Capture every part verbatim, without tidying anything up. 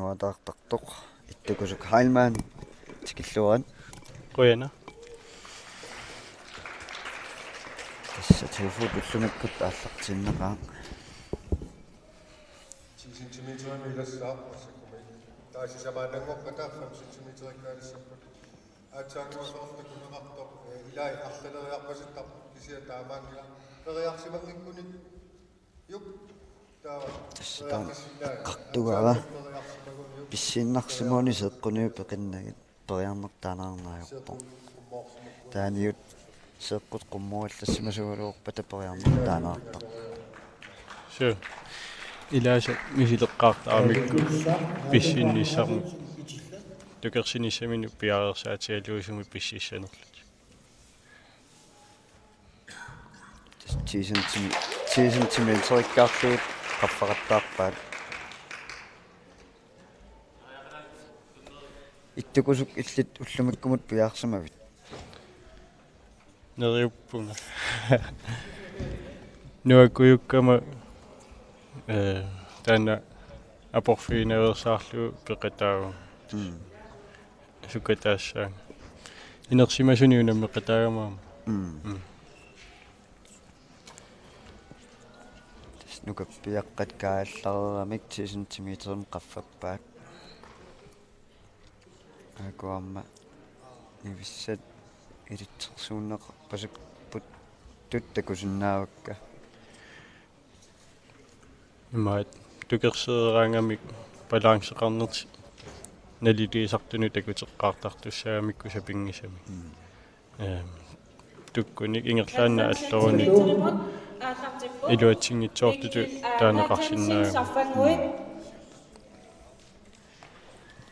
Nuataartartoq Ittukusuk Heilmann tikilluarit. Qujanaq. Tassa Tofu ullumikkut aallartinneqaaq. Ti centimeterimik ilassaaq massakkumi. Taava sisamaannanngorpata fem centimeterikkaalissapput. Aatsaannguaq soorlu takuneqartoq, eh, ilai arlaleriarpasittarput kisianni taamaanngilaq. Periarsimanngikkunik juk. Taava tassa taanna periarfissinnaanngilaq. Eqqartugaara. Aatsaannguaq periarsimagunik juk. Pissiinnarsimaguni seeqquniuk peqinnagu periarneq taaneqarneq ajorpoq. Seeqqut qummoorsimagunik. Taaniut seeqqut qummuallassimasugaluarpata periarneq taaneqartarpoq. Suu. Ilaasa misileqqaartaramikku pissinnissarmi. Tukersinissaminut piareersaatigalugu sumi pississanerlutik. Ti centimeter, ti centimeterikkaarlugit qaffaqattaarpaat. Ittukusuk illit ullumikkumut piareersimavit? Neriuppunga. Nuakkujukkama, eh, taanna aporfiginaveersaarlugu peqataavunga. Mm. Sukataassaanga. Inersimasunik unammeqataagama aamma. Mm. Mm. Tassa nukappiaqqat kaajallareeramik ti centimeterimik qaffappaat. Aajuku aamma nivissat ilitsersuunneqarpasipputtut takusinnaavakka. Imaat tukersereeraangamik balanceqarnertik naliliisartunut takuteqqaartartussaagamikku sapinngisamik. Mm. Ehm, tukkunik ingerlaannaq alloruni iluatsinngitsoortutut taaneqarsinnaagami.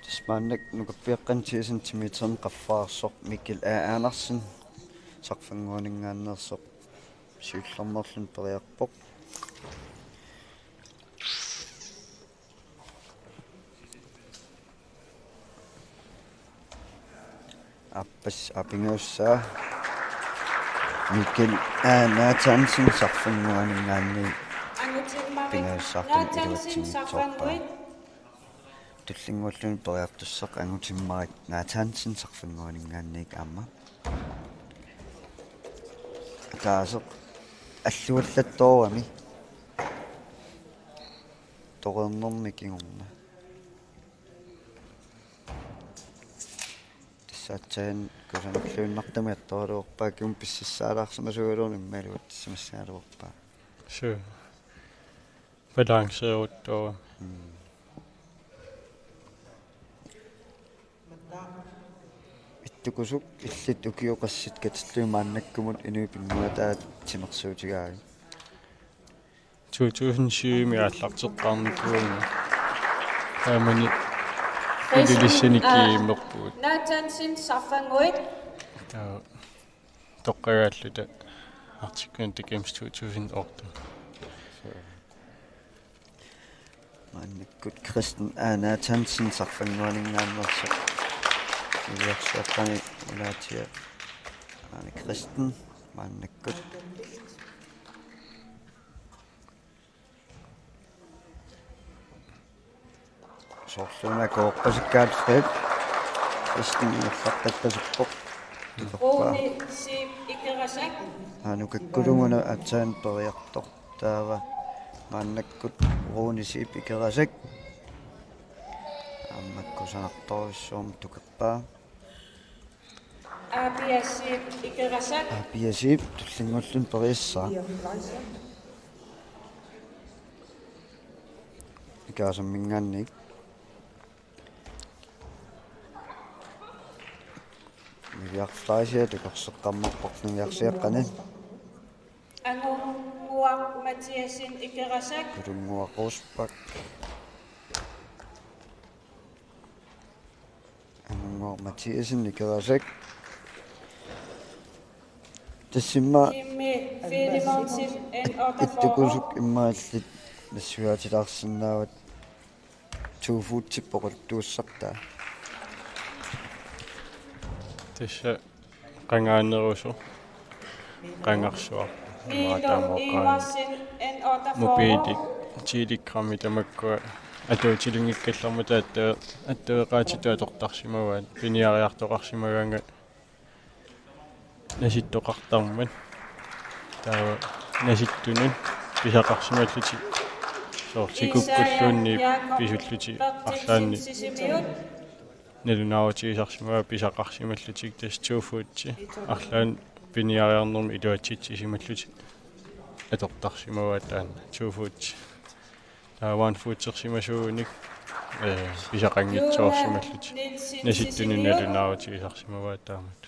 Tassa maannakkut nukappiaqqanik ti centimeterimik qaffaarsoq Mikkel A. Andersen, saqqummiunninngaanneersoq, siullermeerluni periarpoq. Aappassaq aapingaassaa Mikkel A. Nathansen saqqummiunninngaanniit pingaasaartumik iluatsinngitsoorpaa. Tullinnguulluni periartussaq Angutimmarik Nathansen saqqummiunninngaanniit aamma. Ataaseq alluallattoorami. Toreernermi kingorna. Tassa aatsaat kusanarluinnartumik attoraluarpaa, kingumut pississaalaarsimasugaluarluni imaluunniit iluatsissimassagaluarpaa. Suu. Balanceeruttoorami. Mm. Ittukusuk illit ukiut qassit katillugit maannakkumut inuit pinnguaataat timersuutigaavit? To tusind syvimi aallarteqqaarnikuuvunga. Taamani Ilulissani GM-erpugut. Nathansen saqqummiunneq. Taava toqqagaalluta Arctic Winter Games to tusind otte. Maannakkut Kristen A. Nathansen saqqummiunninngaanneersoq. Iliorsuaqqani ulaatia. Aani Kristen maannakkut. Soorluuna koorpasikkaat Fred. Kristen ingerlaqqippassippoq. Tukerpaa. Rune Siip Ikerasak. Aanu kakkuluguna aatsaat periartoq. Taava maannakkut Rune Siip Ikerasak. Aamma kusanartorujussuarmik tukerpaa. A P S Siip Ikerasak. A P S Siip tullinnguulluni periassaaq. Ikaasamminngaanniit. Niviaq Fleischer tukerseqqammerpoq niviarsiaqqani. Angunnguaq Mathiassen Ikerasak. Kulunnguaq Rosbach. Angunnguaq Mathiassen Ikerasak. Tassami Jimmy Filemonsen N otteogfyrre. Ittukusuk immaqa illit nassuiaatilaarsinnaavat. Tofu-tip poquluttuussartaa. Tassa qangaanerusoq, qangarsuaq. Milo Iversen N otteogfyrre. Mobili, Telegrami tamakkua atuutilinngikkallarmata atta-, attaveqaatitut atortarsimavaat, piniariartoqarsimagaangat nasittoqartarmat. Taava nasittunut pisaqarsimallutik, soorlu sikukkulluunniit pisullutik arlaannik nalunaarutigisarsimavaat pisaqarsimallutik, tassa two foot arlaannik piniariarnermik iluatsitsisimallutik atortarsimavaat taanna two foot. Taava one footersimasuunik, ee, pisaqanngitsoorsimallutik nasittunut nalunaarutigisarsimavaat taamatut.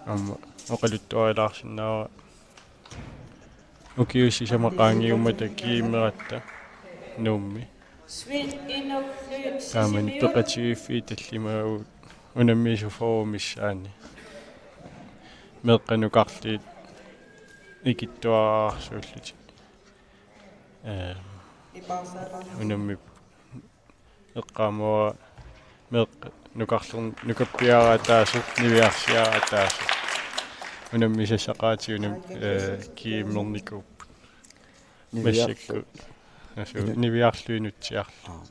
Aamma oqaluttuarilaarsinnaavara ukiut sisamat qaangiummata GM-eratta Nuummi. Taamani peqatigiiffiit tallimaagut unammisut fyrre missaanni. Meeqqat nukarliit ikittuararsuullutik. Ee, unammip eqqaamavara meeqqat nukarlern-, nukappiaraataasoq, niviarsiaraataasoq. Unammisassaqaatit unam-, ee, GM-ernikuupput. Niviarlu-, massakkut. Asu, inu-, niviarlu inutsiarlu. Aa.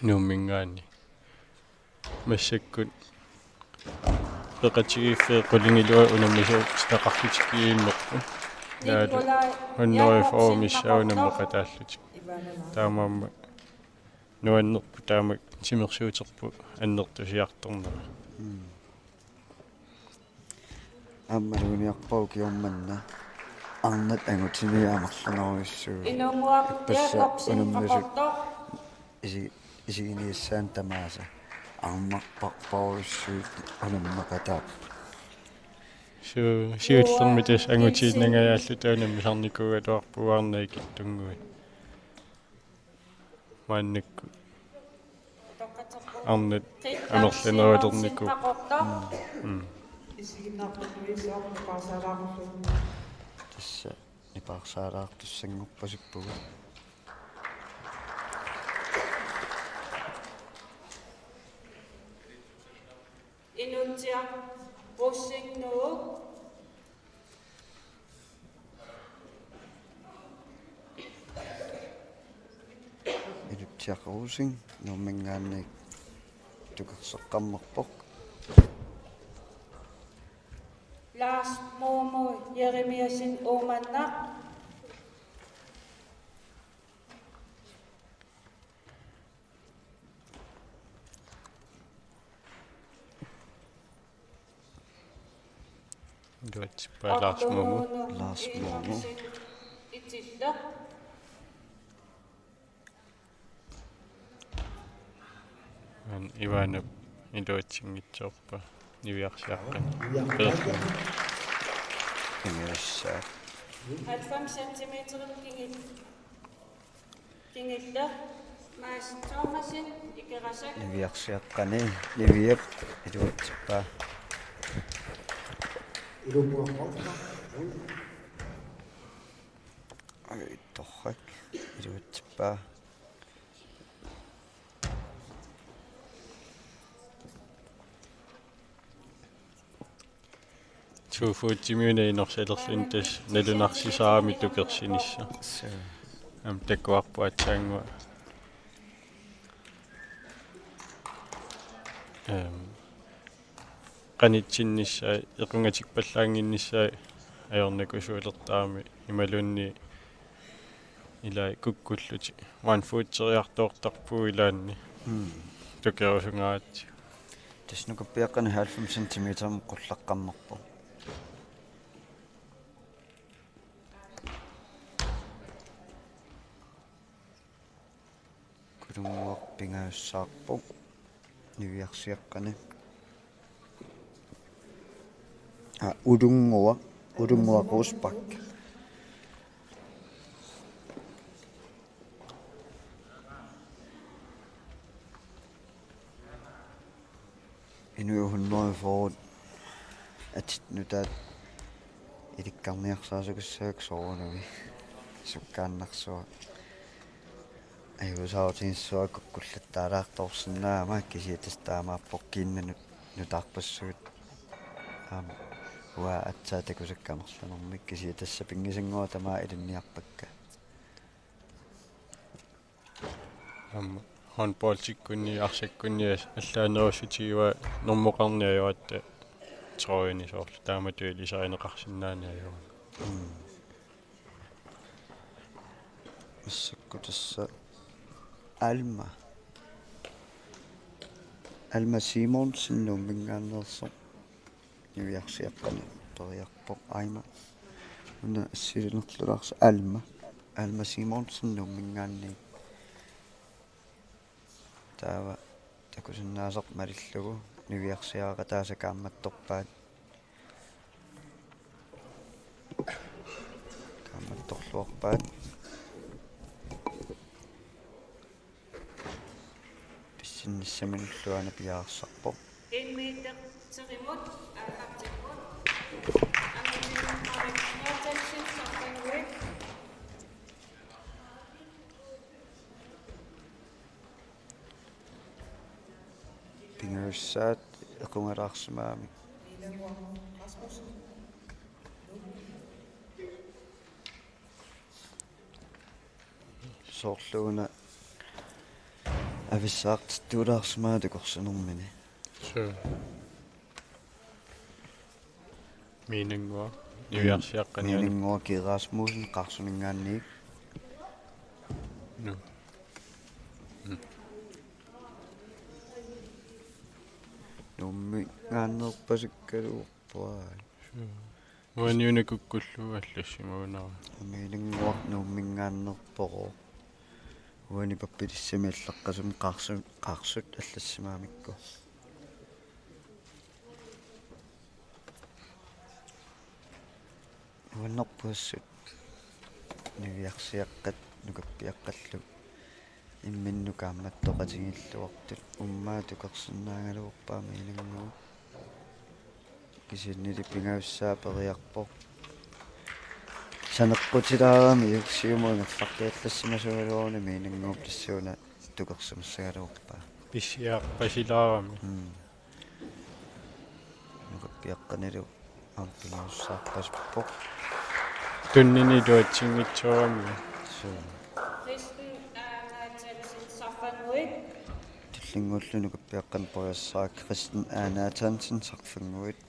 Nuumminngaanniit. Massakkut peqatigiiffiit qulingiluat unammisaqarlutik GM-erput. Naalu hundrede fyrre missaat unammeqataallutik. Taamaammat nuannerpoq taamak timersuuterput annertusiartornera. Mm. Aamma iluaniarpaa ukioq manna arnat angutini amerlanerujussuuvoq. Inunnguaq Ippassa Jakobsen unammisut Qaqortoq. Isi-, isiginiassaannik tamaasa arnarparparujussuit unammeqataapput. Su-, siullermik tassa angutiinnangajaalluta unammisarnikuugaluarpugut arnat ikittunnguit. Maannakkut arnat amerlanerulernikuupput. Mm. Tassa nipaarsaalaartussanngorpasippugut. Inutsiaq Rosing Nuuk. Inutsiaq Rosing Nuumminngaanniit tukersoqqammerpoq. Lars Momo Jeremiassen Uummannaq. Iluatsippaa Lars Momo. Lars Momo. An Ivanov iluatsinngitsoorpaa niviarsiaqqani. Niviarsiaq. Halvfems centimeter kingil-, kingillerpoq Mads Thomassen, Ikerasak. Niviarsiaqqani, Niviap iluatsippaa. Ai, torrak, iluatsippaa. Two footimi una inorsalerluni tassa nalunarsisarami tukersinissaq. Suu. Aamma takuarput aatsaannguaq. Ehm, qanitsinnissaat, equngatikpallaannginnissaat ajornakusuulertarami imaluunniit ilai kukkullutik. One footeriartoortarpugut ilaanni. Mm. Tukerusungaarput. Tassa nukappiaqqani halvfems centimeterimut qullaqqammerpoq. Kulunnguaq pingajussaarpoq niviarsiaqqani. Aa, Ulunnguaq, Ulunnguaq Rosbach. Inuit hundrede fyrre atit nutaat ilikkarniarsaasugassavakka soorunami sukkaannarsuaq. Ajuusaarutigissuaq kukkullattaalaartorsinnaammat kisianni tassa taamaappoq kiinnanut nutaarpassuit. Aamma uanga aatsaat takusakka amerlanermik kisianni tassa pinngisannguaq tamaat ilinniarpakka. Aamma håndboldikkunni arsakkunni allaanerussutigaat normukarneq ajoratta trøjani soorlu taamatut ilisarineqarsinnaanani ajoratta. Massakkut tassa Alma. Alma Simonsen Nuumminngaanneersoq niviarsiaqqanik periarpoq aamma. Una assigiinnerlulaarsi Alma. Alma Simonsen Nuumminngaanniit. Taava takusinnaasaq malillugu niviarsiaraqataasa kaammattorpaat. Kaammattorluarpaat. Pissinnissaminullu aana piaarsarpoq. En meter til imod, aallartikkut. Angutin Frederik Mortensen, Safranguit. Pingajussaat equngalaarsimagamik. Soorluuna avissaartittuulaarsimaga takorsinermini. Suu. Miinannguaq. Niviarsiaqqani. Miinannguaq G. Rasmussen Qaarsuminngaanniit. Nu. Mm. Nuumminngaanneerpasukkaluarpaa. Suu. Uani una kukkullugu allassimagunarami. Miinannguaq Nuumminngaanneerpoq. Uani pappilissami allaqqasumi Qaarsut, Qaarsut allassimagamikku. Nuannerpoq assut niviarsiaqqat nukappiaqqallu imminnut kaammattoqatigiilluartut, ummaa tukersinnaagaluarpaa miinannguaq. Kisiannili pingajussaa periarpoq. Saneqqutilaarami siumut ingerlaqqiallassimasugaluaruni miinannguup tassuuna tukersimassagaluarpaa. Pissiarpasilaarami. Mm. Nukappiaqqanilu aamma pingajussaarpasippoq. Tunnini iluatsinngitsoorami. Suu. Kristen Anna Thomsen, Safranguit. Tullinnguullu nukappiaqqanik periarsaaq Kristen Anna Thomsen, Safranguit.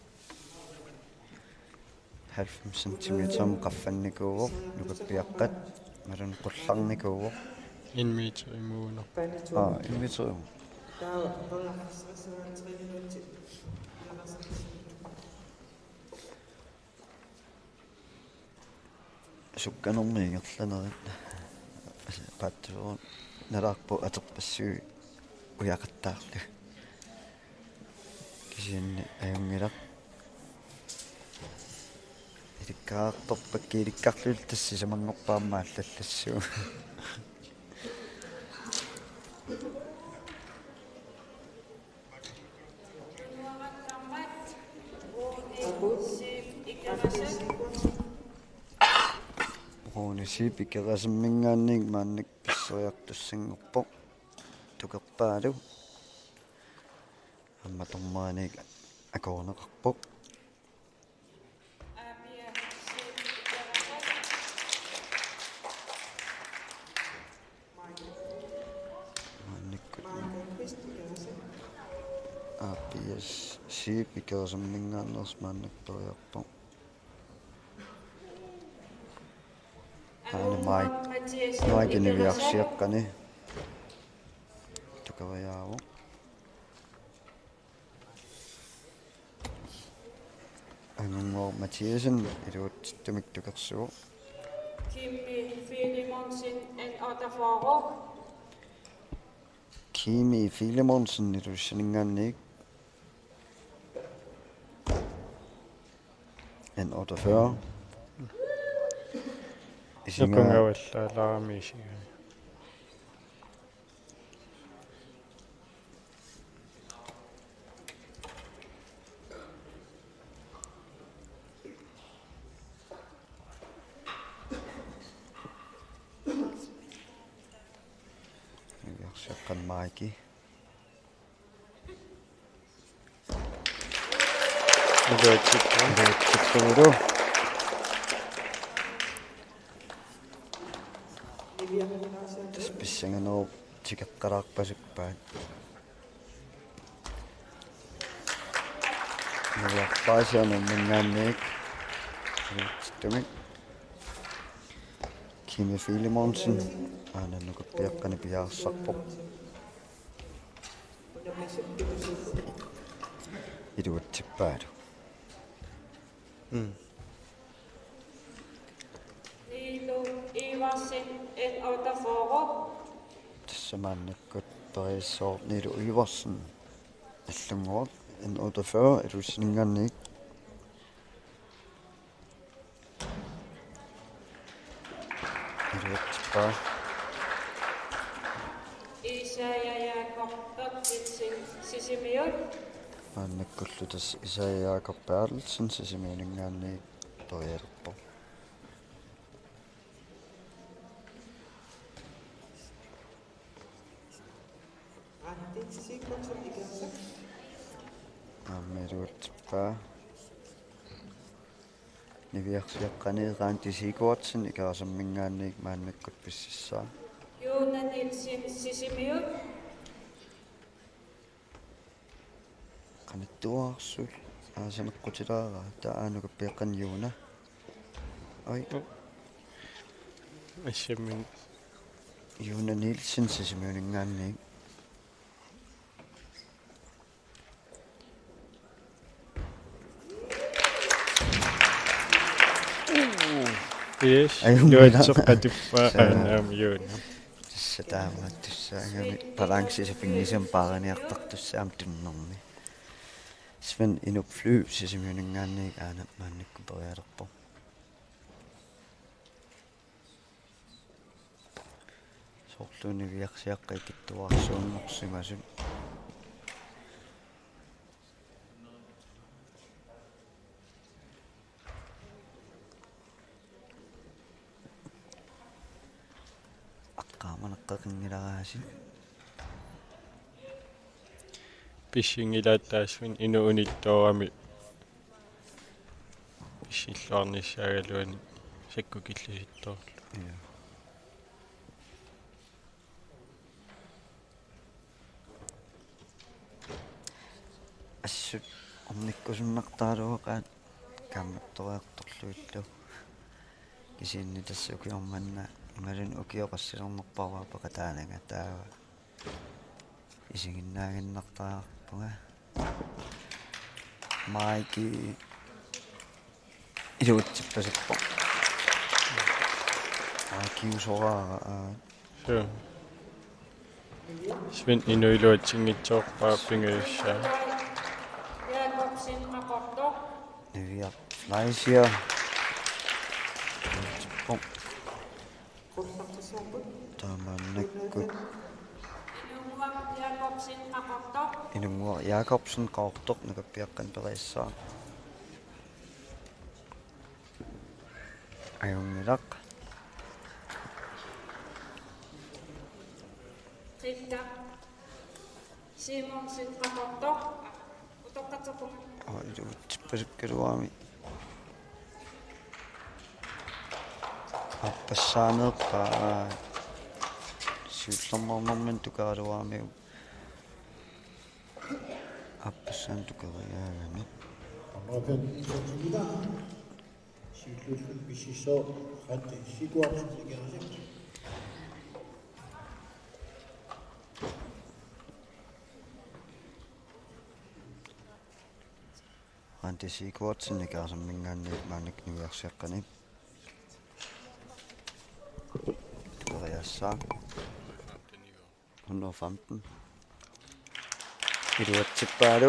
Halvfems centimeter qaffannikuuvoq, nukappiaqqat, imaluunniit qullarnikuuvoq. En meter imuuneq. Aa, en meter imuuneq. Sukkanermik ingerlanerit. Paatsuugut nalaarput atorpassuit ujaqattaarlugit. Kisianni ajunngilaq. Ilikkaartorpakka ilikkarluta tassa sisamanngorpat aamma allallassuugut. Rune Siip Ikerasimminngaanniit maannakkut pisseriartussanngorpoq. Tukerpaalu. Aamma dommerinik akuerineqarpoq. Maannakkut A P S Siip Ikerasimminngaanneersoq maannakkut periarpoq. Aana Mike, Mike niviarsiaqqani. Tukeriaavoq. Angunnguaq Mathiassen iluatsittumik tukersuuvoq. Kimi Filemonsen, N otteogfyrre. Kimi Filemonsen Ilulissaninngaanniit. N otteogfyrre. Isiga- Nukunngavallaalaarami isiga. Niviarsiaqqat Mike. Iluatsittu. Iluatsittuulu. Tassa pissanganerup Tikeqqalaarpasippaat. Niviarsiaq Nuumminngaanniit. Iluatsittumik. Kimi Filemonsen. Aana nukappiaqqani piaarsarpoq. Iluatsippaalu. Mm. Niilo Iversen, N otteogfyrre. Tassa maannakkut periassaaq Niilo Iversen. Allanngoraq N otteogfyrre Ilulissaninngaanniit. Iluatsippaa. Isaiah Jakob Berthelsen, Sisimiut. Maannakkullu tassa Isaiah Jakob Berthelsen Sisimiuninngaanniit periarpoq. Aamma iluatsippaa. Niviarsiaqqani Randi Sigurdsen Ikerasamminngaanniit maannakkut pississaaq. Joona Nielsen, Sisimiut. Qanittuaarsuit. Aa, saneqqutilaaraq. Taava nukappiaqqani Joona. Oj. Assammin. Joona Nielsen Sisimiuninngaanniit. Yes. Ajunngilaq. Iluatseqatippaa. Saa. Aana aamma Joona. Tassa taamaattussaagami balanci sapinngisamik paariniartartussaammat tunnermi. Svend Inup Fly Sisimiuninngaanniit aana maannakkut periarpoq. Soorlu niviarsiaqqat ikittuarsuunnersimasut. Aqqaamaneqqeqanngilaraasi. Pissinngilaattaasvin inuk unittoorami pissilluarnissaagaluanik sakkukillisittoorlugu. Ja. Assut ornikkusunnartaraluaqaat kaammattoriartorlugillu. Kisianni tassa ukioq manna imaluunniit ukioq qassilernerparuaq peqataananga taava isiginnaaginnartariaqarpunga. Maiki iluatsippasippoq. Aa, kiusoraara, aa. Suu. Svend Inuk iluatsinngitsoorpaa pingajussaa. Jakobsen Qaqortoq. Niviaq Fleischer. Iluatsippoq. Taamaannakkut. Inunnguaq Jakobsen Qaqortoq. Inunnguaq Jakobsen Qaqortoq nukappiaqqani periassaaq. Ajunngilaq. Qillaq Simonsen Qaqortoq. Utoqqatserpunga. Aa, iluatsippasukkaluarami. Aappassaaneerpaa siullermeernermini tukeraluaramiuk. Aappassaani tukeriaagami. Nummer femten, Sofie Dam. Siulliullugu pississooq Randi Sigurdsen Ikerasak. Randi Sigurdsen Ikerasamminngaanniit maannakkut niviarsiaqqani tukeriassaaq. Hundrede og femten. Iluatsippaalu.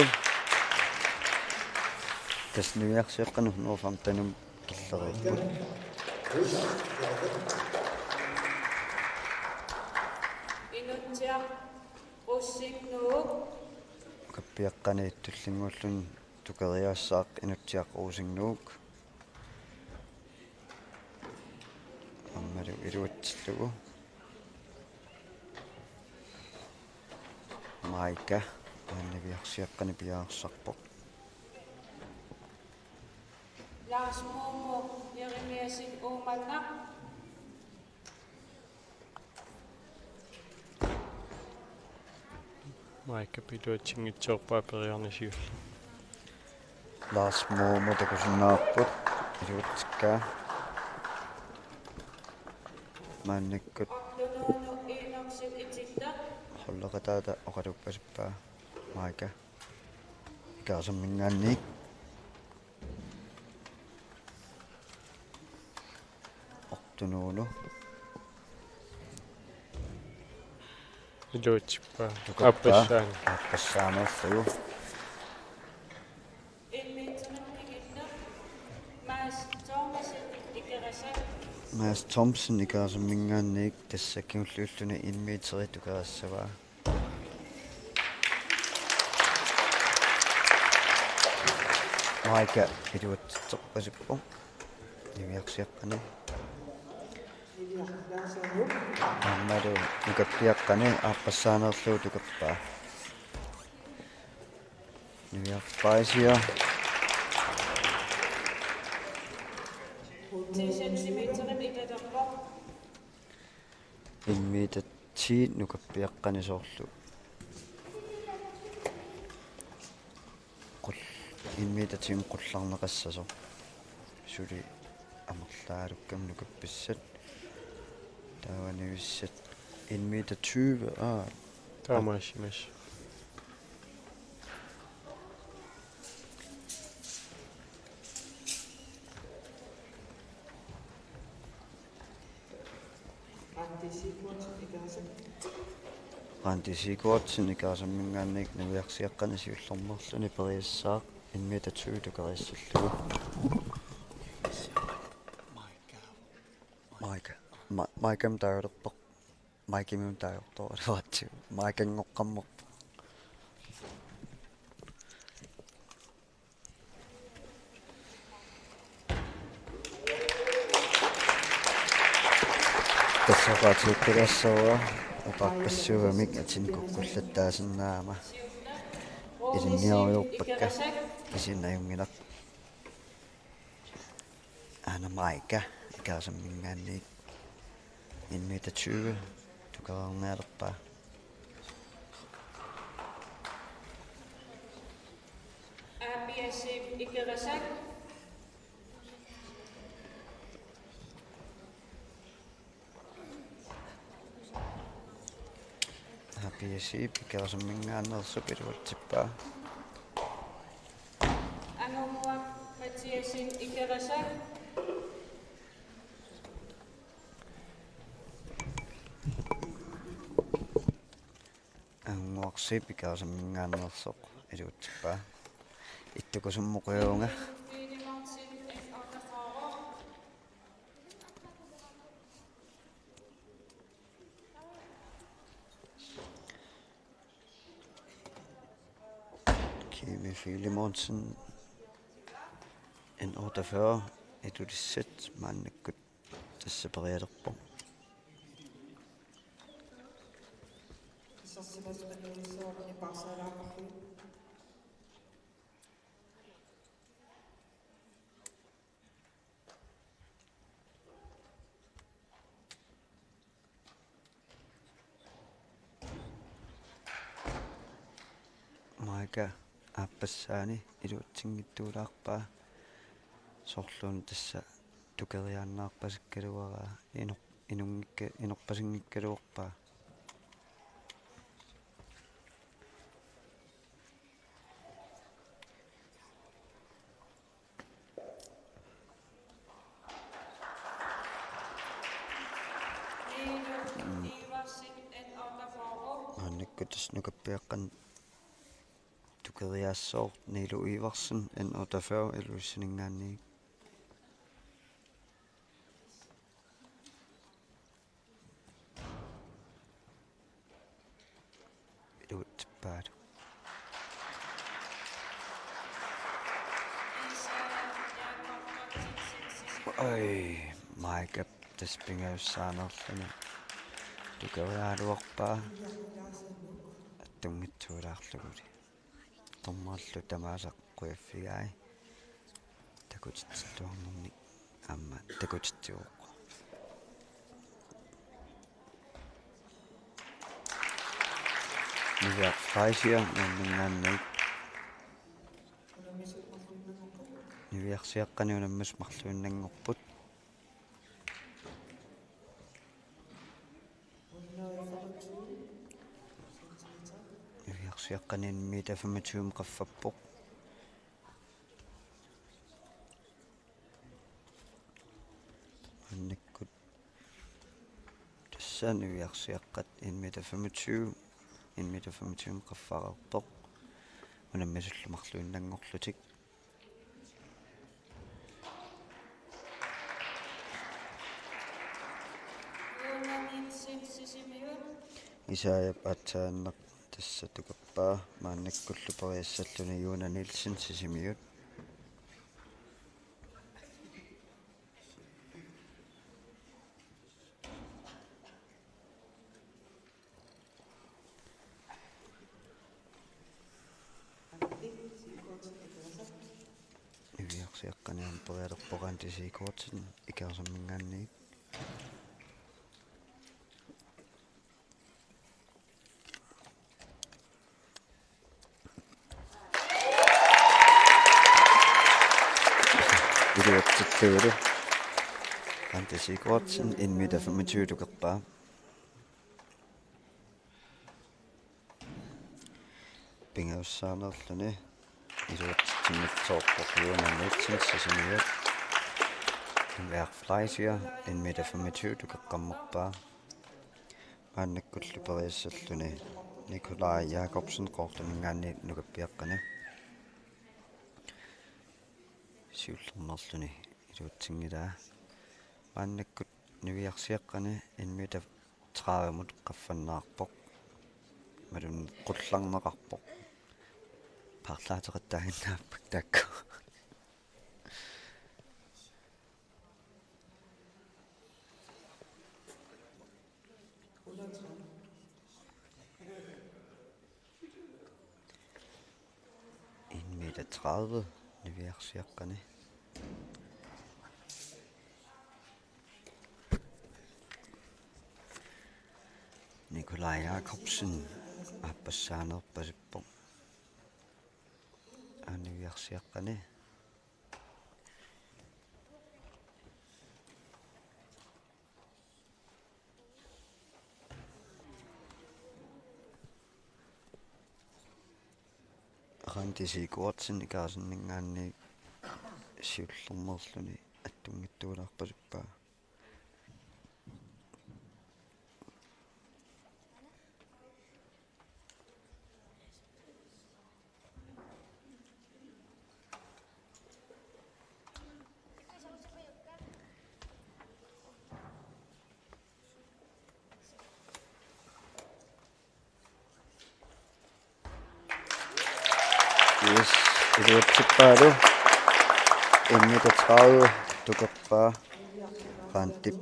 Tassa niviarsiaqqani hundrede og femten killeriipput. Inutsiaq Rosing Nuuk. Nukappiaqqani tullinnguulluni tukeriassaaq Inutsiaq Rosing Nuuk. Aammalu iluatsillugu. Maika, aana niviarsiaqqani piaarsarpoq. Lars Momo Jeremiassen Uummannaq. Maikap iluatsinngitsoorpaa periarnisiullu. Lars Momo takusinnaavarput. Iluatsikkaa. Maannakkut holdeqataata oqaluppasippaa Maika Ikaarsamminngaanniit. Ortunuunu. Iluatsippaa. Tukappaa. Aappassaani. Aappassaanerlugu. Mads Thomsen, Ikerasak. Mads Thomsen Ikaarsamminngaanniit, tassa kingulliulluni en meteri tukerassavaa. Maika iluatsitsorpasippoq. Niviarsiaqqani. Aammalu nukappiaqqani aappassaanerlugu tukappaa. Niviarpaisia. En meter ti nukappiaqqani soorlu. Qul-, en meter ti qullarneqassasoq. Suli amerlaarukkami nukappissat. Taava nivissat en meter tyve. Aa. Taamaasimas. Randi Sigurdsen Ikaarsamminngaanniit niviarsiaqqani siullermeerluni periassaaq en meter tyve tukeriassallugu. Maika. Ma-, Maikami taagulerpoq. Maikami taagulerpoq. Maikanngoqqammerpoq. Tassa oqaatigikkalaassaanga oqaaqqissuugamik atin kukkullattaasinnaagama. Ilinniarujoorpakka, kisianni ajunngilarput. Aana Maika Ikaarsamminngaanniit en meter tyve tukareernialerpaa. Aappiassiip Ikerasak. Aappiassiip Ikaarsamminngaanneersup iluatsippaa. Angumuaq Mathiassen Ikerasak. Angumuarsiip Ikaarsamminngaanneersoq iluatsippaa. Ittukusummuqiuunga. Kimi Filemonsen, N otteogfyrre, Ilulissat, maannakkut tassa perialerpoq. Maika aappassaani iluatsinngitsuulaarpaa, soorluuna tassa tukeriaannaarpasikkaluaraa, inor-, inunngikka-, inorpasinngikkaluarpaa. Maannakkut tassa nukappiaqqani tukeriaassooq Niilo Iversen, N otteogfyrre, Ilulissaninngaanniit. Iluatsippaalu. Oj, Maikap tassa pingajussaanerluni tukeriaraluarpaa. Attunngitsuulaarluguli. Dommerillu tamaasa qujaffigai. Takutitsilluarnernik aamma takutitsivoq. Niviaq Fleischer maannakkut. Niviarsiaqqani unammisut marluinnanngorput. Niviarsiaqqani en meter femogtyve qaffappoq. Maannakkut tassa niviarsiaqqat en meter femogtyve, en meter femogtyve qaffaareerpoq. Unammisullu marluinnanngorlutik. Isaiap aatsaannaq tassa tukappaa maannakkullu periassalluni Juuna Nielsen Sisimiut. Niviarsiaqqani aamma periarlerpoq Randi Sigurdsen Ikaarsamminngaanniit. Iluatsittuulu. Randi Sigurdsen en meter femogtyve tukappaa. Pingajussaanerluni iluatsitsinngitsoorpoq Juuna Nielsen Sisimiut. Niviaq Fleischer en meter femogtyve tukeqqammerpaa. Maannakkullu periassalluni Nikolaj Jakobsen Qaqortuminngaanniit nukappiaqqani. Siullermeerluni iluatsinngilaa. Maannakkut niviarsiaqqani en meter tredivemut qaffannaarpoq. Imaluunniit qullarneqarpoq. Paarlaateqattaaginnaapput taakku. En meter tredive, niviarsiaqqani. Nikolaj Jakobsen, aappassaanerpasippoq. Aap niviarsiaqqani. Randi Sigurdsen Ikaarsamminngaanniit siullermeerluni attunngitsuulaarpasippaa. Yes, iluatsippaalu. En meter tredive tukappaa Randip.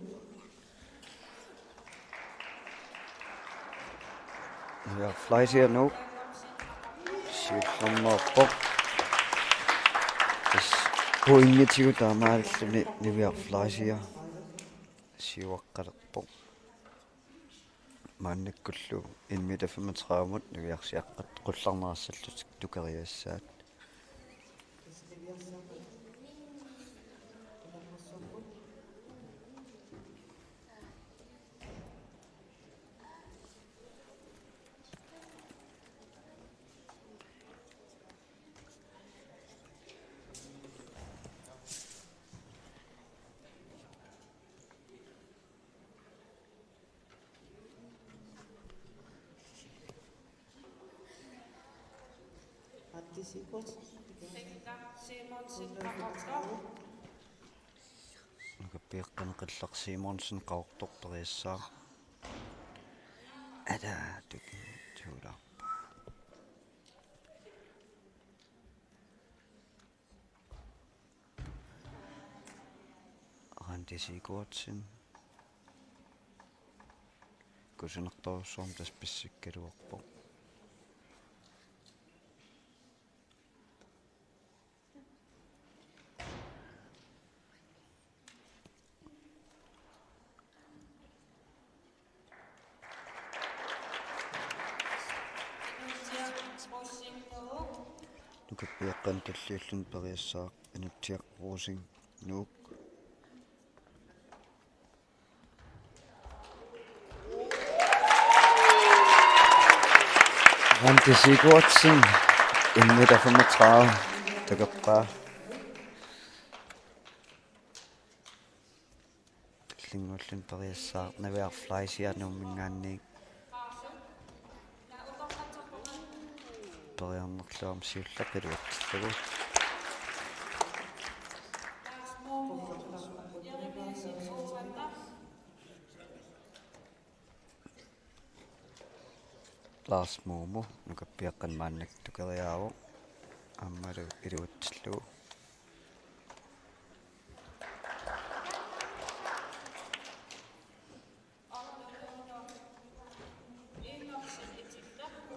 Ja, Fleischer nu. Siullermeerpoq. Yes, pointigut taamaalilluni Niviaq Fleischer siuaqqalerpoq. Maannakkullu en meter femogtredivemut niviarsiaqqat qullarneqassallutik tukeriassaat. Nukappiaqqani Qillaq Simonsen Qaqortoq periassaaq. Ata tuki tuulaarpa. Randi Sigurdsen. Kusanartorsuarmik tassa pissikkaluarpoq. Nukappiaqqat tulliulluni periassaaq Anutsiaq Rosing, Nuuk. Randi Sigurdsen, en meter femogtredive, takoqqaa. Tullinnguulluni periassaaq Niviaq Fleischer Nuumminngaanniit. Periarnerluarmi siulleq iluatsillugu. Lars Moomo, nukappiaqqat maannakkut tukeriaavoq. Aammalu iluatsillugu.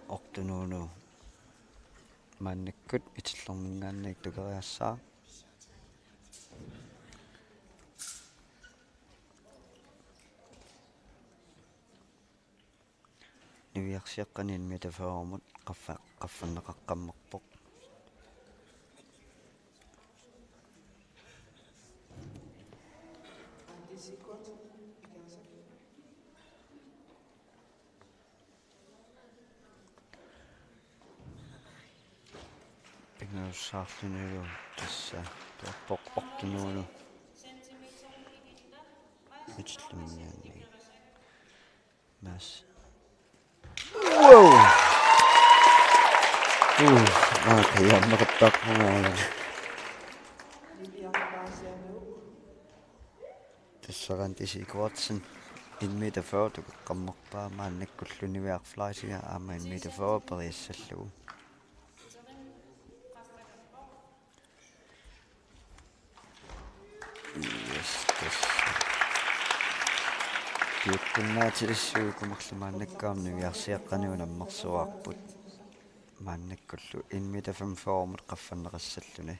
Otto Nuunu maannakkut Itillorminngaanniit tukeriassaaq. Niviarsiaqqani en meter fyrremut qaffa-, qaffanneqaqqammerpoq. Pingajussaarsinilu tassa taappoq Otto Nuunu. Itillorminngaanniit. Mads. Wow! Uh, okay, ja, man kan bare komme over. Tassa Randi Sigurdsen, en meter fyrre, tukaqarnerpaaq, maannakkullu Niviaq Fleischer aamma en meter fyrre periassallugu. Yes, tassa. Piukkunnaatilissuugut marluk maannakkut aamma niviarsiaqqani unammersuarput. Maannakkullu en meter femogfyrremut qaffanneqassalluni.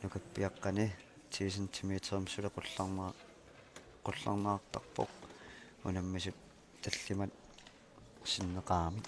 Nukappiaqqani ti centimeterimik suli qullarnera-, qullarnerartarpoq. Unammisut tallimat sinneqaramik.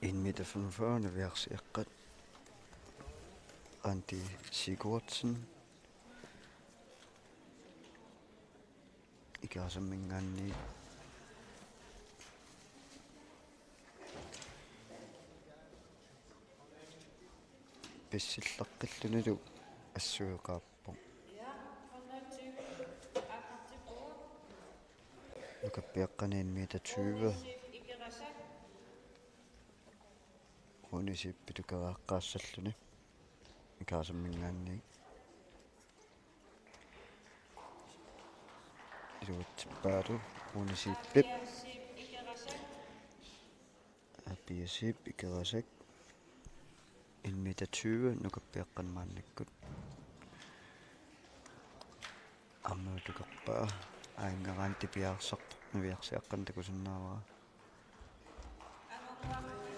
En meter femogfyrre, niviarsiaqqat. Randi Sigurdsen. Ikerasamminngaanniit. Pissilleqqillunilu assueqaappoq. Nukappiaqqani en meter tyve. Rune Zeebip tukeriaqqaassalluni. Ikerasamminngaanniit. Iluatsippaalu Rune Zeebip. Pia Zeeb Ikerasak. En meter tyve, nukappiaqqat maannakkut. Aamma tukerpaa, aanngaranti piareersarpoq, niviarsiaqqat takusinnaavara.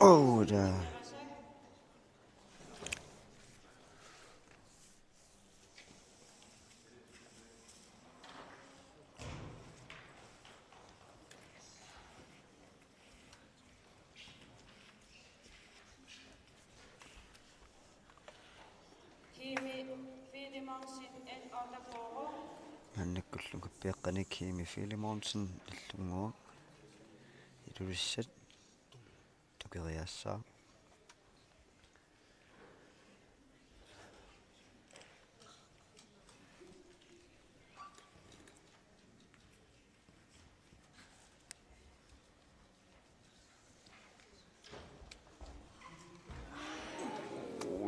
Oh, der. Kimi Filemonsen, N otteogfyrre. Maannakkullu nukappiaqqani Kimi Filemonsen, Illunnguaq, Ilulissat, tukeriassaaq.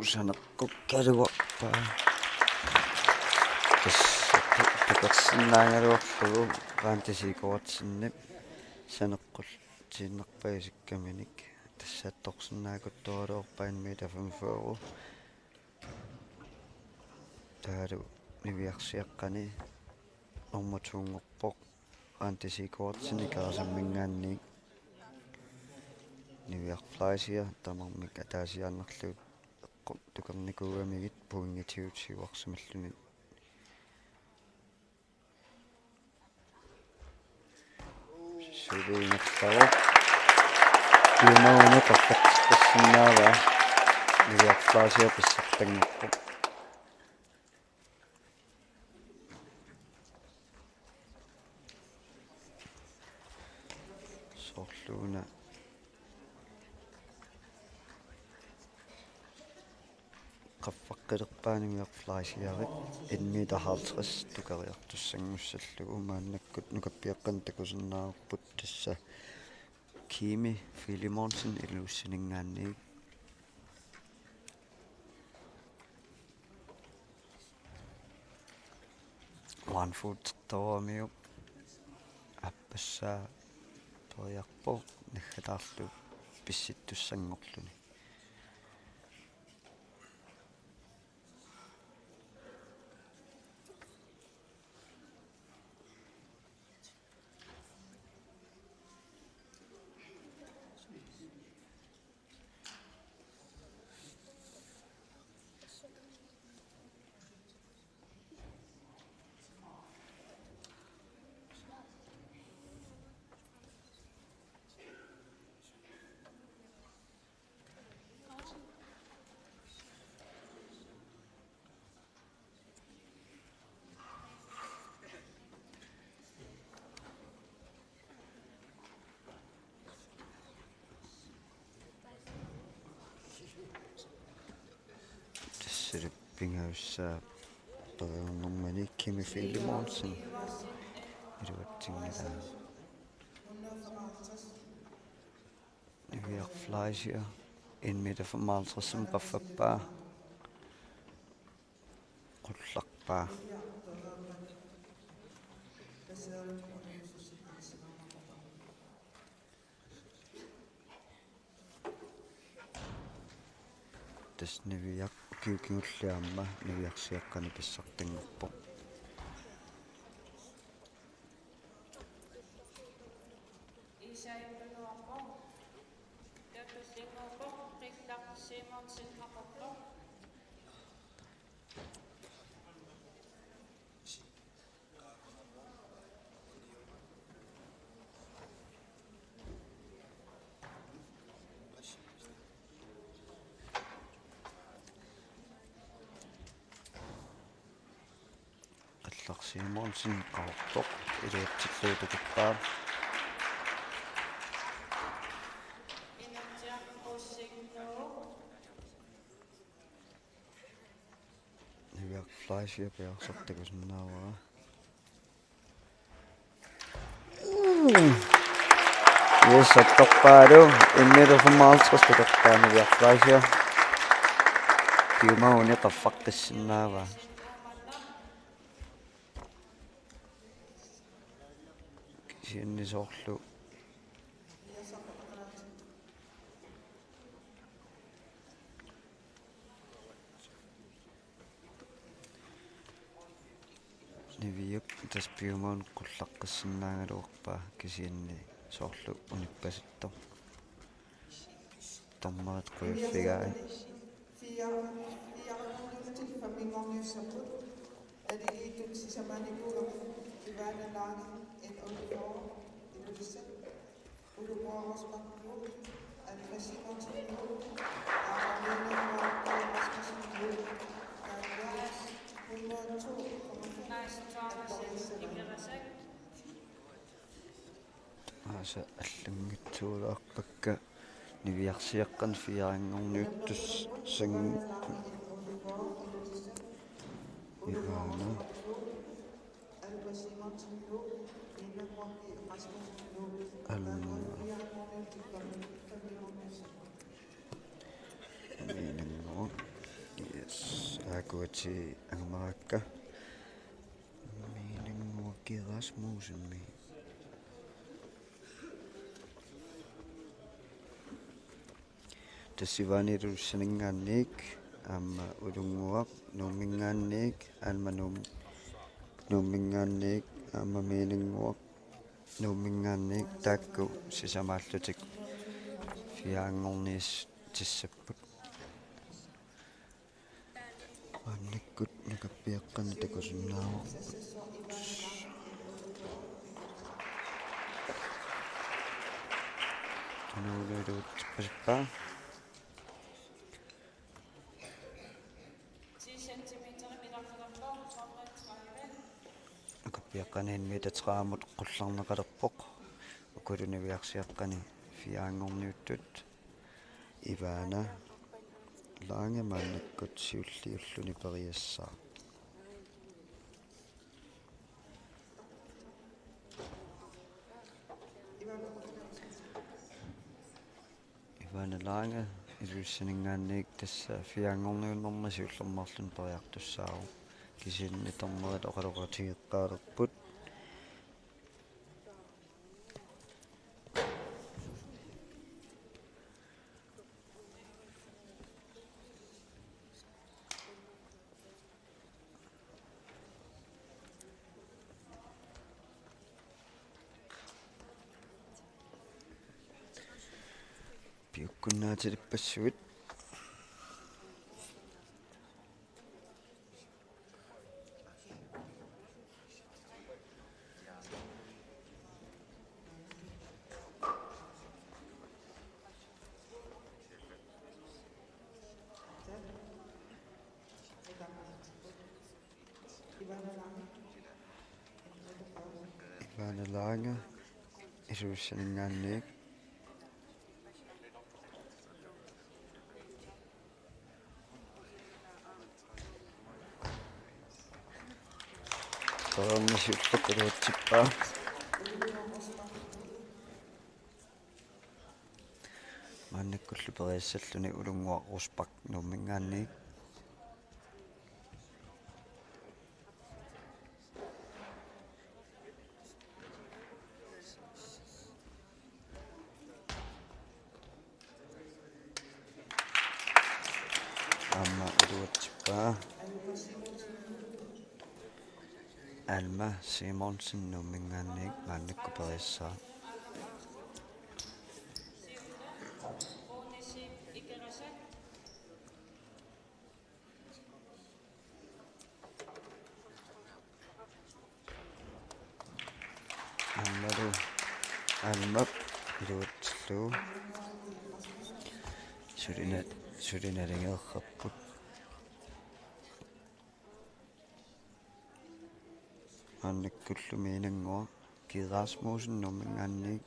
Usaneqqukkaluarpaa. Tassa Tupersinnaagaluarlugu Randi Sigurdsenip saneqqutiinnarpaa isikkaminik, tassa attorsinnaakuttoraluarpaa en meter femogfyrre. Taavalu niviarsiaqqani nummer to-nngorpoq Randi Sigurdsen Ikerasamminngaanniit. Niviaq Fleischer tamarmik ataasiaannarlugit eqqu-, tukernikuugamigit pointiutsiuarsimalluni. Suli ingerlavoq. Piumaguni qaffaqqissinnaavat. Niviaq Fleischer pissartanngorpoq. Soorluuna qaffaqqilerpaa Niviaq Fleischerit en meter halvtreds tukeriartussanngussallugu. Maannakkut nukappiaqqanik takusinnaavarput tassa Kimi Filemonsen Ilulissaninngaanniit. One foot tooramiuk aappassaa periarpoq naggataarlu pissittussanngorluni. Tassali pingajussaa periarnermini Kimi Filemonsen iluatsinngilaa. Niviaq Fleischer en meter femoghalvtreds qaffappaa. Qullarpaa. Tassa Niviaq ukiut kingulliit aamma niviarsiaqqani pissartanngorpoq. Qallaq Simonsen qaqortoq iluatsillugu tutuppaa. Niviaq Fleischer piareersartakusinnaavara. Yes, attorpaalu en meter femoghalvtreds tutoqqaa Niviaq Fleischer. Piumaguni qaffaqqissinnaavaa. Kisianni soorlu Niviup tassa piumaguni qullaqqissinnaagaluarpaa kisianni soorlu unippasittoq. Dommerit qujaffigai. Aligiittut sisamaanikuugamik Ivana Lange, N otteogfyrre, Ilulissat. Ulumua Rosbach Møller, Alfred Simonsen Møller, Aarmine Møller Rasmussen Møller, Andreas, hundrede og to komma fem, Andreas Severin. Aasa allanngitsuulaarpakka niviarsiaqqani fireanngorniuttussanngorput. Ivana. Alma. Miinannguaq. Yes. Aakuatsiaq angumeraakka. Rasmussenimi. Tassa Ivana Ilulissaningaanniit aamma Ulunnguaq Nuummingaanniit, Alma Nuum-, Nuummingaanniit aamma Miininnguaq Nuummingaanniit, taakku sisamaallutik fire-nngorniutissaapput. Maannakkut nukappiaqqani takusinnaavoq. Tunuuliutsippasippaa. Nukappiaqqani en meter tredivemut qullarneqalerpoq. Ukulu niviarsiaqqani fire-nngorniuttut Ivana Lange maannakkut siulliulluni periassaaq. Ivana Lange Ilulissaningaanniit tassa fire-nngorniunnermi siullermeerluni periartussaavoq. Kisianni dommerit oqaloqatigeqqaalerput. Piukkunnaatilippassuit. Ivana Lange Ilulissaningaanniit. Soorunami siulleq iluatsippaa. Maannakkullu periassalluni Ulunnguaq Rosbach Nuummingaanniit. Aamma iluatsippaa Alma Simonsen Nuummingaanniit maannakkut periassaaq. Aammalu Almap iluatsillugu. Suli na-, suli naligeerparput. Maannakkullu Miininnguaq Kid Rasmussen Nuummingaanniit.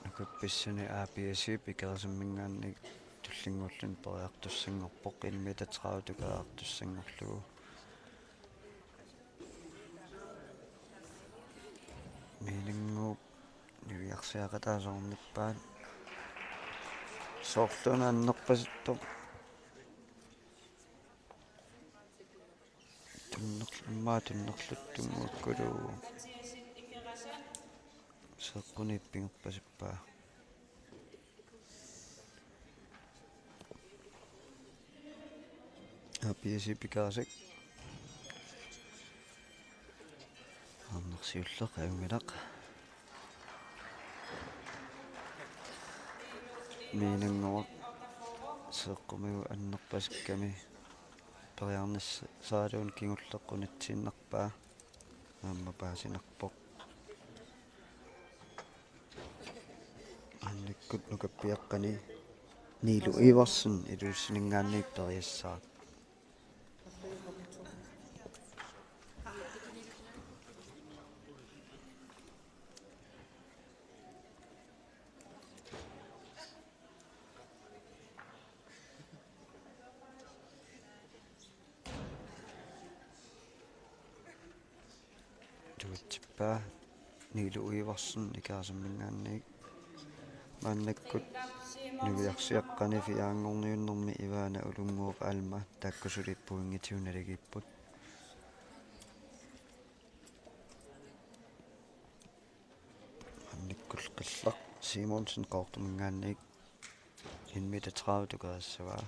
Nukappiaqqani A P S-ip Ikerasimmingaanniit tullinnguulluni periartussanngorpoq, en meter tredive tukariartussanngorlugu. Miininnguup niviarsiaqataasoornippaat. Soorluuna annerpasittoq. Tunnerl-, immaqa tunnerluttunnguakkuluuvoq. Seeqquniit pingerpasippaa. A P S-ip Ikerasak. Aamma siulleq ajunngilaq. Miininnguaq seeqqumigut annerpasikkami periarnissaraluunniit kingulleq unitsiinnarpaa. Aamma paasinarpoq. Maannakkut nukappiaqqani Nilu Iversen Ilulissaningaanniit periassaaq. Iluatsippaa Nilu Iversen Ikerasimmingaanniit. Maannakkut niviarsiaqqani fire-nngorniunnermi Ivana Ulunnguup Alma taakku suli pointigut naligiipput. Maannakkut Qillaq Simonsen Qaqortuminngaanniit en meter tredive tukeriassavaa.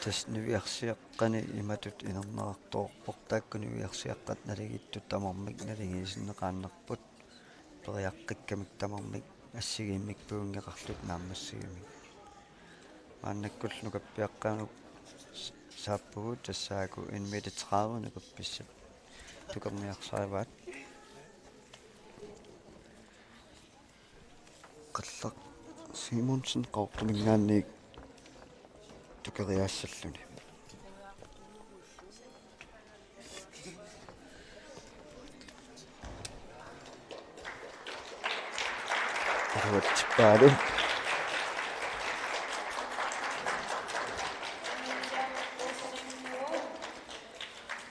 Tassa niviarsiaqqani imatut inernerartoorpoq, taakku niviarsiaqqat naligiittut tamarmik naligiisinneqaannarput periaqqikkamik tamarmik assigiimmik puinngeqarlutik naammassivimmi. Maannakkullu nukappiaqqanut s-, saappugut, tassaagu en meter tredive nukappissat tukerniarsarivaat. Qillaq Simonsen Qaqortuminngaanniit tukeriaassalluni. Iluatsippaalu.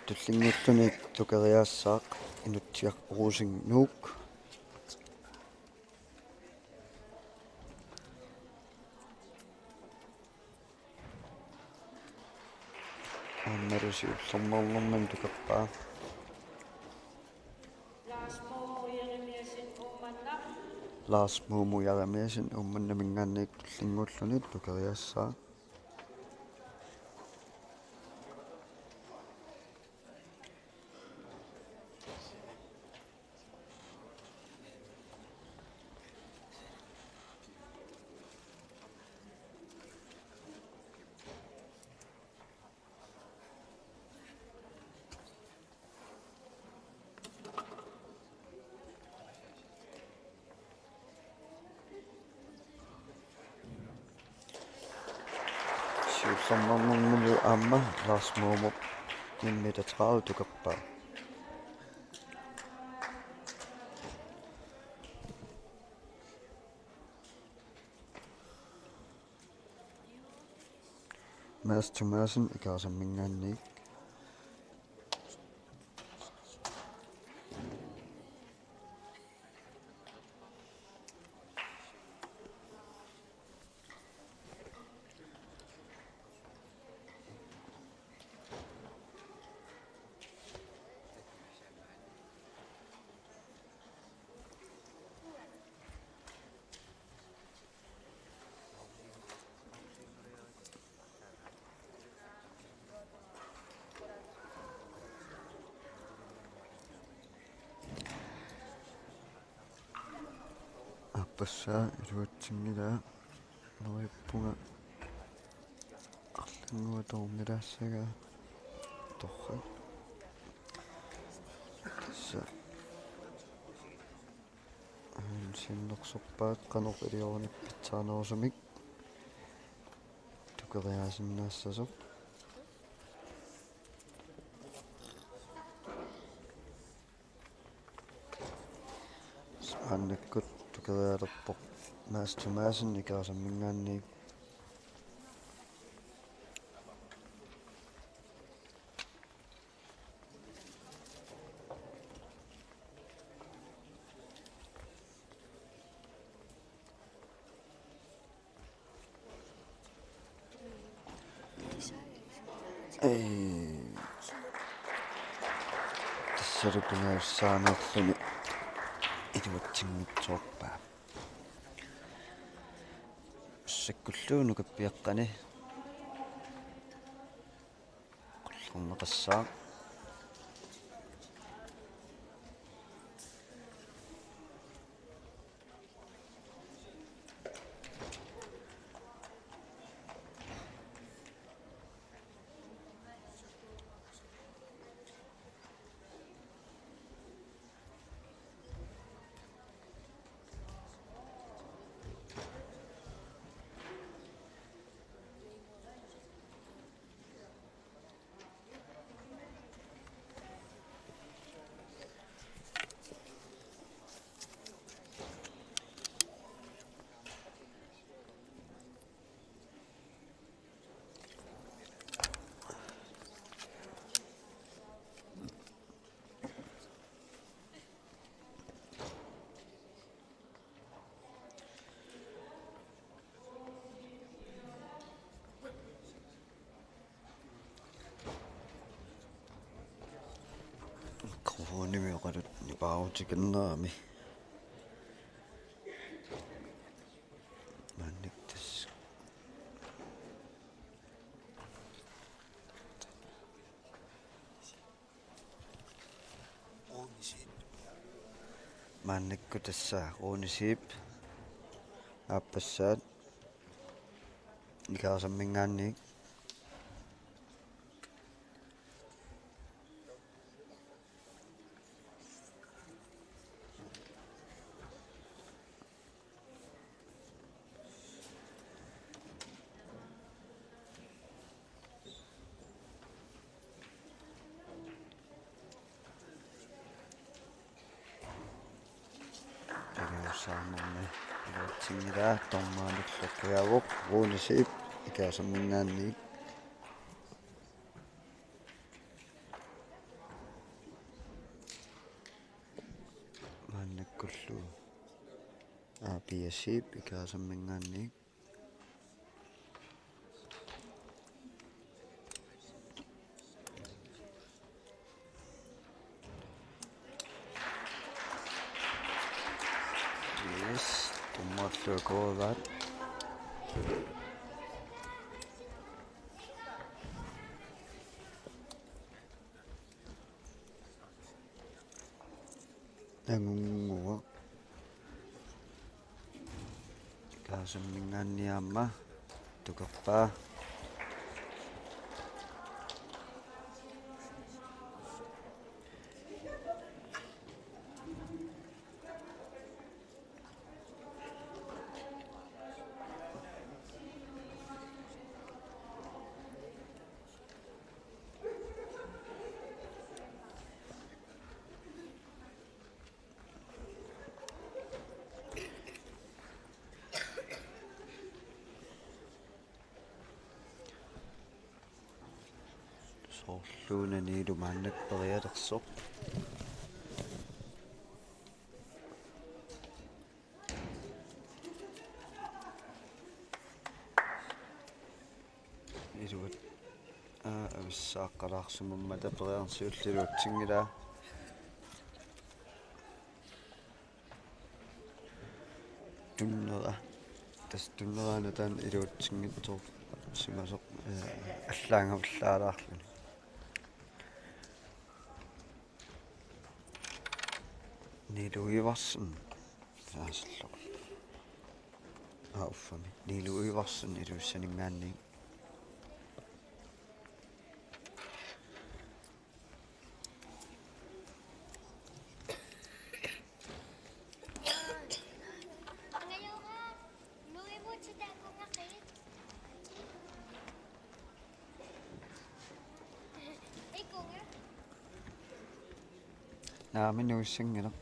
Tullinnguulluni tukeriaassaaq Inutsiaq Rosing Nuuk. Aammalu siullermeernermini tukerpaa. Lars Moomo Jeremiassen Uummannaq. Lars Moomo Jeremiassen Uummannaminngaanniit tullinnguulluni tukeriaassaaq. Siullermeernermilu aamma Lars Moomop en meter tredive tukerpaa. Mads Thomassen Ikerasamminngaanniit. Aappassaa iluatsinngilaa, neriuppunga arlannguaq toornilaassagaa, torrak. Tassa sinnersorpaat qanoq iliorluni pitsaanerusumik tukeriaasinnaassasoq. Maannakkut tukeriaalerpoq Mads Thomassen Ikerasamminngaanniit. Ee, tassalu pingaarussaanerluni iluatsinngitsoorpaa. Massakkullu nukappiaqqani qullerneqassaaq. Paarutikinnerami. Maannakkut tassa. Maannakkut tassa Rune Zeeb aappassaat Ikaarsamminngaanniit. Takussaanermi iluatsinngilaa, dommerillu qiaavoq Rune Zeeb Ikaarsamminngaanniit. Maannakkullu Aa, Pia Zeeb Ikaarsamminngaanniit. Yes, dommerillu akuerivaat. Angunnguaq. Ikaarsamminngaanniit aamma tukerpaa. Soorluuna Niilu maannakkut perialersoq. Iluat-, aa, avissaaqqalaarsimammat periarfissaq siulliullugu iluatsinngilaa. Tunnera. Tassa tunnera nutaaq iluatsinngitsoorsimasoq, ee, allaanngavallaalaarluni. Nilu Iversen. Saasillugu. Aa, uffami. Nilu Iversen Ilulissaninngaanniit. Naamik, nuissanngilaq.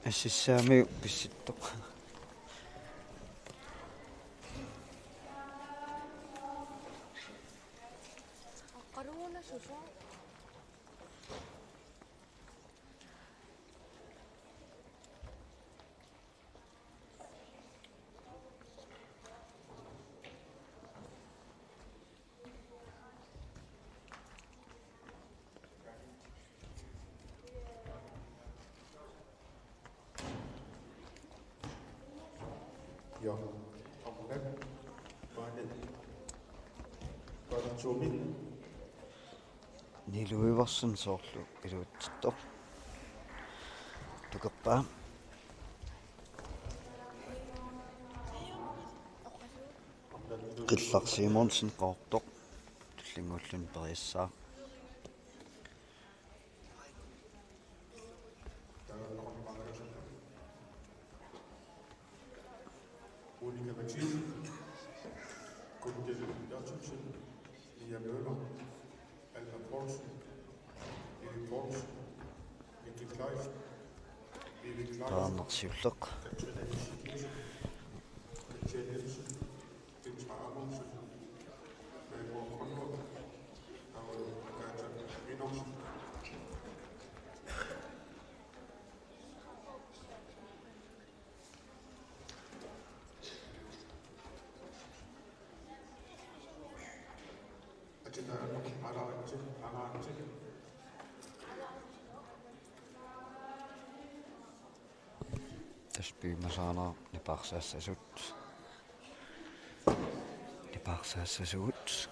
Assissaamiuk pissuttoq. Ja, aamma. Paane. Paane Tumi. Nilu Iversen soorlu iluatsittoq. Tukerpaa. Qillaq Simonsen Qaqortoq. Tullinnguulluni periassaaq. Monika Mathiesen, Kundel Jørgensen, Mia Møller, Alma Poulsen, Lili Poulsen, Mette Kleist, Lili Kleist, Taarnersiulleq. Katrine Nielsen, Katrine Nielsen, Petra Amundsen, Mette Grønborg, Agathe Enoksen. Atina Anaritsi, Anaritsi, Piumasaqaaq nipaarsaassasugut. Nipaarsaassasugut.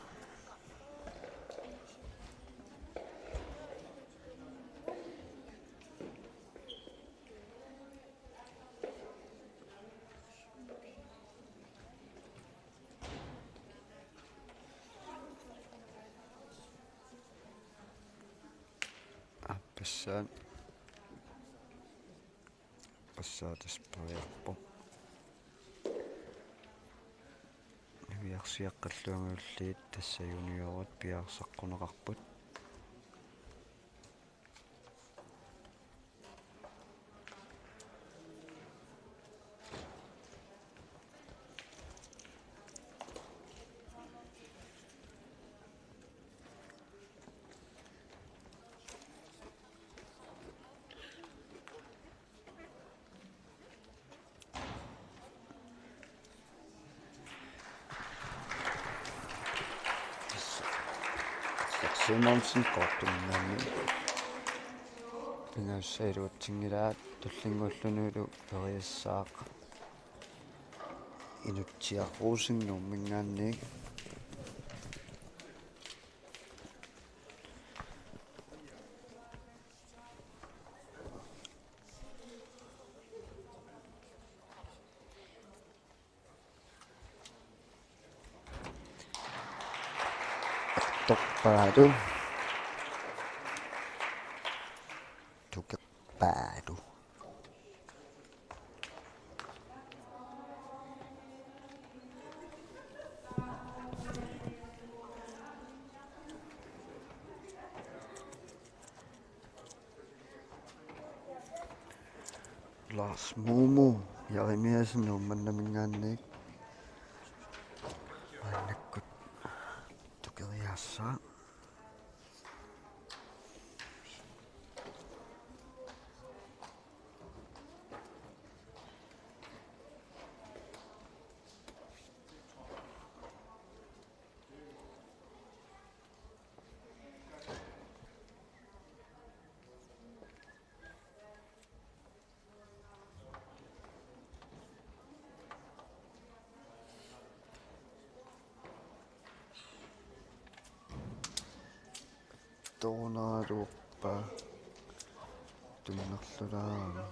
Aappassaat. Aappassaat tassa periarpoq. Niviarsiaqqat qalluangavilliit tassa juniorit piareersaqquneqarput. Simonsen Qaqortuminngaanniit. Pingajussaaluatsinngilaa, tullinnguullunilu periassaaq Inutsiaq Rosing Nuumminngaanniit. Torpaalu. Tukeqqaalu. Lars Momo Jeremiassen Uummannaminngaanniit. Maannakkut tukeriaassaaq. Tornadorpaa. Tunnerlulaarami.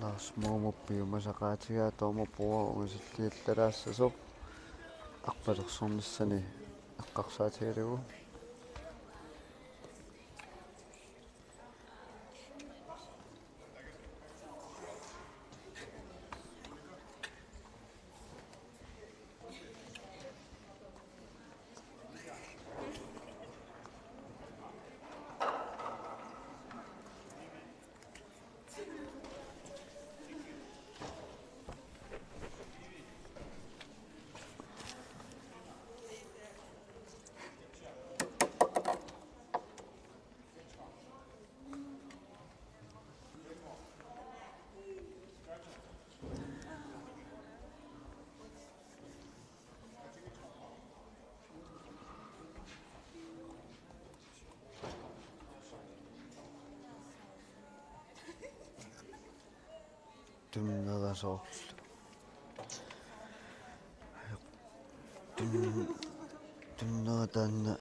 Lars Momo piumasaqaatigaa Tormoq Bro ungasilliallalaassasoq arpalersornissani eqqarsaatigalugu. Tunnera soorlu. Tun-, tunnera taanna